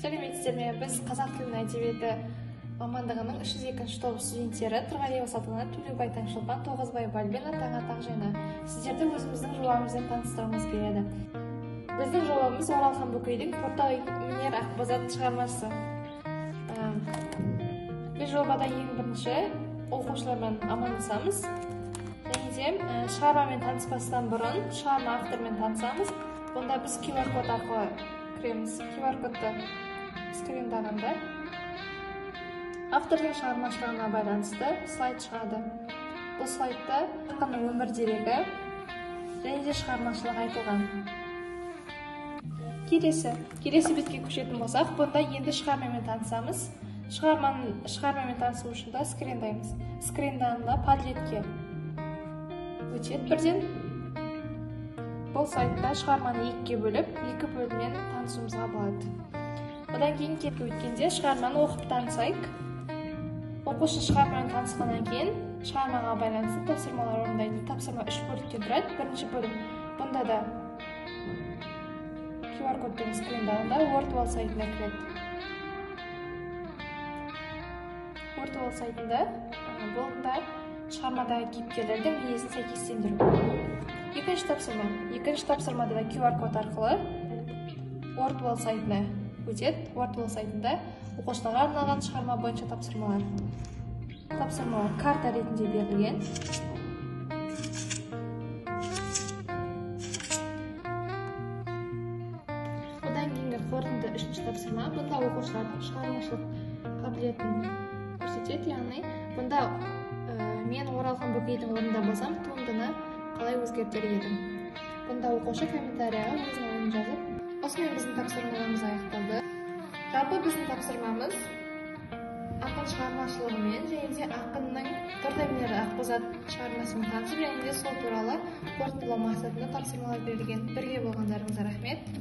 Сәлеметсіздер ме? Біз қазақ тілінің әдебиеті мамандығының 302-ші топ студенттері Тұрғалиева Салтанат, Төлеубай Таңшолпан, Тоғызбаева Альбина, Таңат Ақжайна. Сіздерді өзіміздің жобамызбен таныстырғымыз келеді. Біздің жобамыз Оралхан Бөкейдің «Тортай мінер Ақбозат» шығармасы. Біз жобада ең бірінші оқушылармен амандасамыз. Және де шығармамен таныспастан бұрын шығарма авторымен танысамыз. Бұнда біз QR-код арқылы кіреміз. QR-кодты скриндағанда автордың шығармашылығына байланысты слайд шығады. Бұл слайдта ақынның өмір дерегі және де шығармашылығы айтылған. Келесі бетке көшетін болсақ, бұнда енді шығармамен танысамыз. Шығармамен танысу үшін да скриндаймыз. Скриндағанда Padletке өтеді бірден. Бұл сайтта шығарманы екіге бөліп, екі бөлімнен танысуымызға болады. Одан кейін кетіп өткенде шығарманы оқып танысайық. Оқушы шығармамен танысқаннан кейін шығармаға байланысты тапсырмалар орындайды. Тапсырма үш бөліктен тұрады. Бірінші бөлім, бұнда да QR-кодпен скриндағанда WordWall сайтына кіреді. WordWall сайтында бұнда шығармадағы кейіпкерлердің мінезін сәйкестендіру. Екінші тапсырма. Екінші тапсырмада да QR-код арқылы WordWall сайтына өтеді. WordWall сайтында оқушыларға арналған шығарма бойынша тапсырмалар. Тапсырмалар карта ретінде берілген. Одан кейінгі қорытынды үшінші тапсырма. Бұнда оқушылардың шығармашылық қабілетін көрсетеді. Яғни бұнда мен Оралхан Бөкейдің орнында болсам, туындыны қалай өзгертер едім. Бұнда оқушы комментарияға өзінің ойын жазып, осымен біздің тапсырмаларымыз аяқталды. Жалпы біздің тапсырмамыз ақын шығармашылығымен және де ақынның «Тортай мінер Ақбозат» шығармасымен танысып, және де сол туралы қорытындылау мақсатында тапсырмалар берілген. Бірге болғандарыңызға рахмет.